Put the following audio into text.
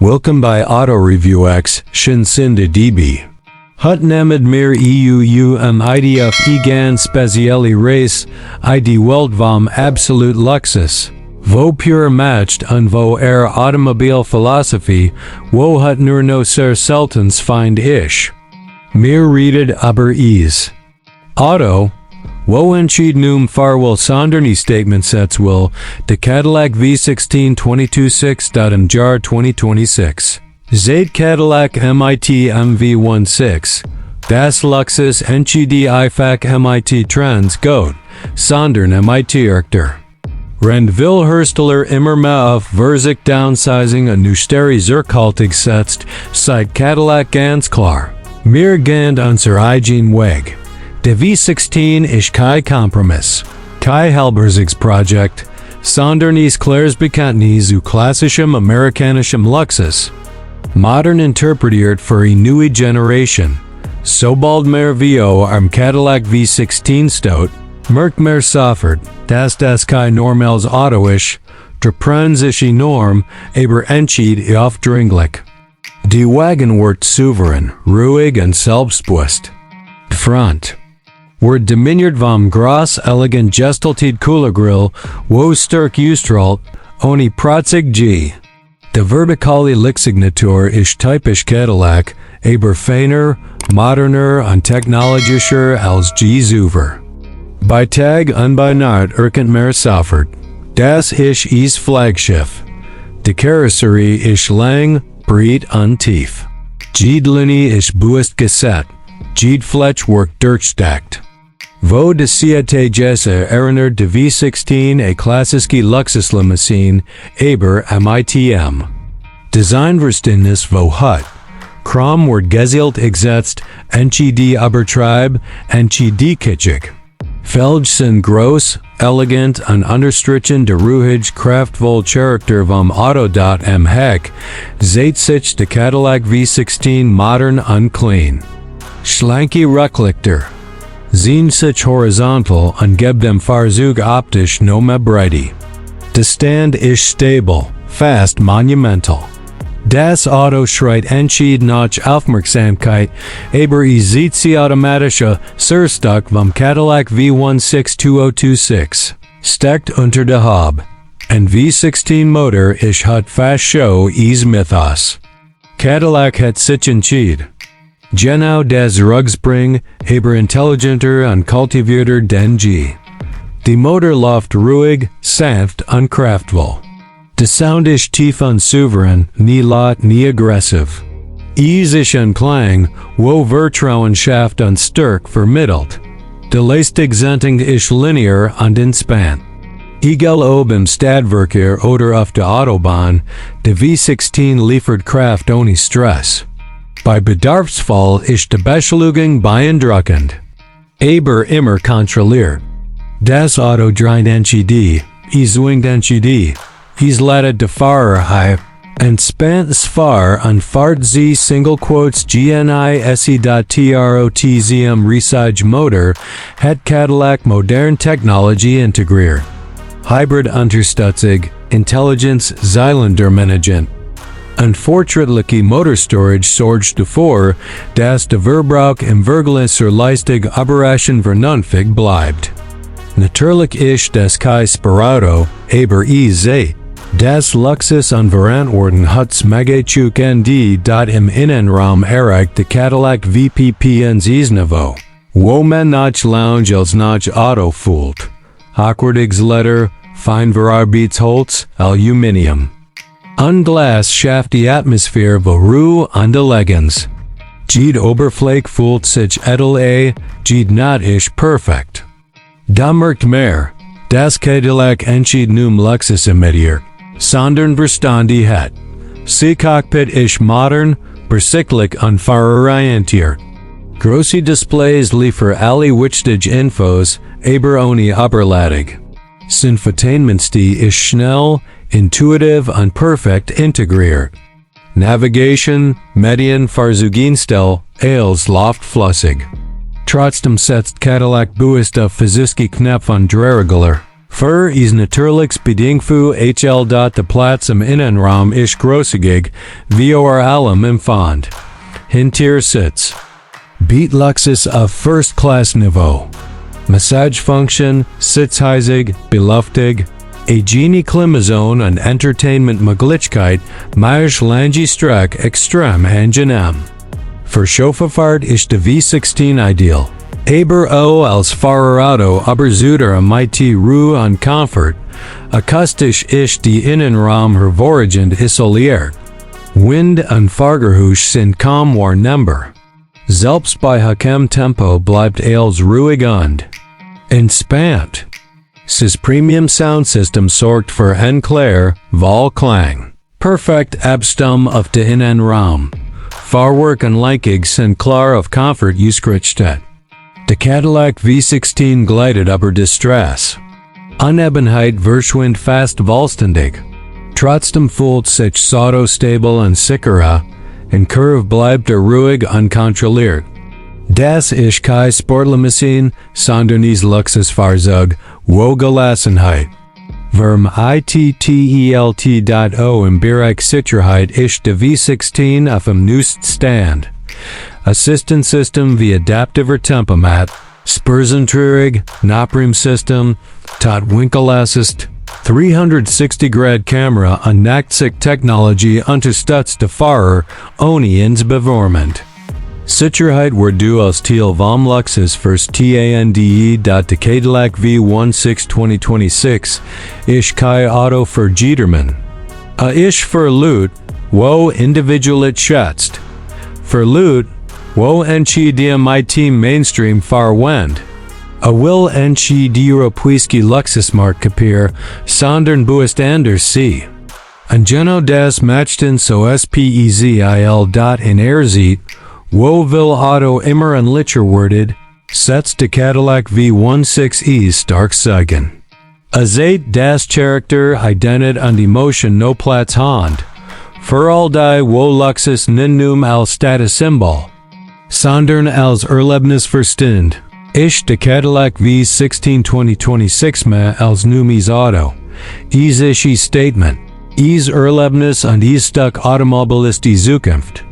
Welcome by AutoReviewX, Shinsinda DB. Hut namid mir IDF egan speciali race, ID Welt vom absolut Luxus. Wo pure matched und wo automobile philosophy, wo hut nur no ser Sultans find isch. Mir redet aber ease. Auto, wo entschied num farwell sonderny statement sets will, de Cadillac V16 22.6. Im Jahr 2026. Zaid Cadillac MIT MV16, das Luxus entschied IFAC MIT Trends Goat, sondern MIT Erchter. Rend Wilhersteller immer mehr auf Verzik Downsizing und Nusteri Zurkaltig setzt, seit Cadillac ganz klar. Mir gand unser eigen Weg. Der V16 ist kein Kompromiss, kein Halberzigs Projekt, sondern ist klares Bekenntnis zu klassischem amerikanischem Luxus. Modern interpretiert für eine neue Generation. Sobald mehr VO am Cadillac V16 stout, merkt mehr sofort, dass das kein normales Auto ist, der Präsenz ist enorm, aber entschied aufdringlich. Die Wagen wird souverän, ruhig und selbstbewusst. Die Front wird dominiert vom gross elegant gestaltet Kühlergrill, wo stark Ustralt, ohne protzig G. Der vertikale Lichtsignatur ist typisch Cadillac, aber feiner, moderner und technologischer als G-Zuver. Bei Tag und bei Nacht erkennt mehr sofort. Das ist is Flaggschiff. Die Karosserie ist lang, breit und tief. Jede Linie ist bewusst gesetzt. Jede Fletch wird durchstackt. Wo de Siete Jesse erinnert de V16 a klassische Luxuslimousine, aber MITM. Designverständnis wo hut. Kram wird gezielt gesetzt, NCD übertrieb, NCD kitschig. Felge sind groß, elegant und unterstrichen de ruhig kraftvoll Charakter vom Auto. Am Heck, seht sich de Cadillac V16 modern und clean. Schlanke Rücklichter. Sehen sich horizontal und geb dem Fahrzeug optisch no mehr Breite. Der Stand ist stable, fast monumental. Das Auto schreit entschied nach Aufmerksamkeit, aber sieht sie automatische Surstock vom Cadillac V16 2026. Steckt unter der Haube. Ein V16 Motor ist hat fast show is Mythos. Cadillac hat sich entschied. Genau das Rugspring, aber intelligenter und kultivierter denn G. Die Motor läuft ruhig, sanft und kraftvoll. Der Sound ist tief und souverän, nie laut, nie aggressiv. Easig und Klang, wo Vertrauenschaft und Stärke vermittelt. Der Leistungssenting ist linear und entspannt. Egal ob im Stadtverkehr oder auf der Autobahn, der V16 liefert Kraft ohne Stress. Bei Bedarfsfall ist die Beschleunigung beeindruckend. Aber immer kontrolliert. Das Auto dreht NCD, zwingt NCD, lädt die Fahrer entspannt Fahr und fahrt sie Single Quotes GNISE.TROTZM Resige Motor hat Cadillac modern Technology integriert. Hybrid Unterstützung, Intelligenz Zeilendermanagement. Ein fortschrittliche Motorstorage sorgt dafür, dass der Verbrauch im Vergleich Leistung überraschend vernünftig bleibt. Natürlich ist das kein Sparauto, aber seht, das Luxus und Verantwortung hat's Magachuk ND. Im Innenraum erreicht der Cadillac VPPNs Niveau, wo man nach Lounge als nach Auto fühlt. Hochwertiges Leder, Feinverarbeitsholz, Aluminium. Und Glas schafft die Atmosphäre von Ruhe und Eleganz. Jede Oberfläche fühlt sich edel jede not ist perfekt. Da merkt mehr, das Cadillac entschied num Luxus imitiert, sondern verstandi hat. Sie Cockpit ist modern, besichtlich und fahrerorientiert. Große Displays liefern alle wichtige Infos, aber ohne Überladung. Infotainmentsystem ist schnell, intuitiv und perfekt integriert. Navigation, Medien, Fahrzeuginstel, alles läuft flüssig. Trotzdem setzt Cadillac bewusst auf physische Knöpfe und Drehregler. Für ist natürlich bedingtfu HL. De Platz im Innenraum ist großzügig, vor allem im Fond. Hintersitz. Beat Luxus auf First-Class-Niveau. Massagefunction, sitzheizig, beluftig. Genie Klimazone und Entertainment-Möglichkeit, meist lange Strecke extrem angenehm. Für Chauffeurfahrt ist der V16 ideal. Aber auch als Fahrerauto aber zuter mit Ruhe und Comfort. Akustisch ist die Innenraum hervorragend isoliert. Wind und Fahrgeräusch sind kaum wahrnehmbar. Selbst bei hohem Tempo bleibt es ruhig und entspannt. Das Premium Sound System sorgt für einen klaren Wahlklang. Perfekt Abstimmung auf den Innenraum. Fahrwerk und Lenkung sind klar auf Comfort ausgerichtet. Der Cadillac V16 gleitet über die Straße. Unebenheit verschwindet fast vollständig. Trotzdem fühlt sich das Auto stabil und sicherer. In Kurve bleibt ruhig und kontrolliert. Das ist kein Sportlimousine, sondern ist Luxusfahrzeug, wo Gelassenheit. Verm ittelt.o im Bereich Sicherheit ist der V16 auf dem neuesten Stand. Assistance System wie Adaptiver Tempomat, Spurzentrürig, Naprem System, Totwinkelassist, 360-Grad Kamera und Nachtsicht Technology unterstützt der Fahrer ohne ins Bevorment. Sicherheit wird du als Teil vom Luxus fürs TANDE. Der Cadillac V16 2026 ist kein Auto für jedermann. Ist für Leute, wo individuell schätzt. Für Leute, wo entschi die mit Mainstream verwendet. Will entschi die europäische Luxusmarkt kapier, sondern buist anders sie. Und genau das machten so spezil. In sieht, wo will Auto immer ein licher wordet, setzt der Cadillac V16 stark zeigen. Seht das Charakter, Identität und Emotion no Platz hand. Für all die wo Luxus ninnum als Statussymbol, sondern als Erlebnis verstehen. Ist der Cadillac V16 2026 mehr als Numis Auto. Is Statement. Is Erlebnis und is Stuck Automobilist die Zukunft.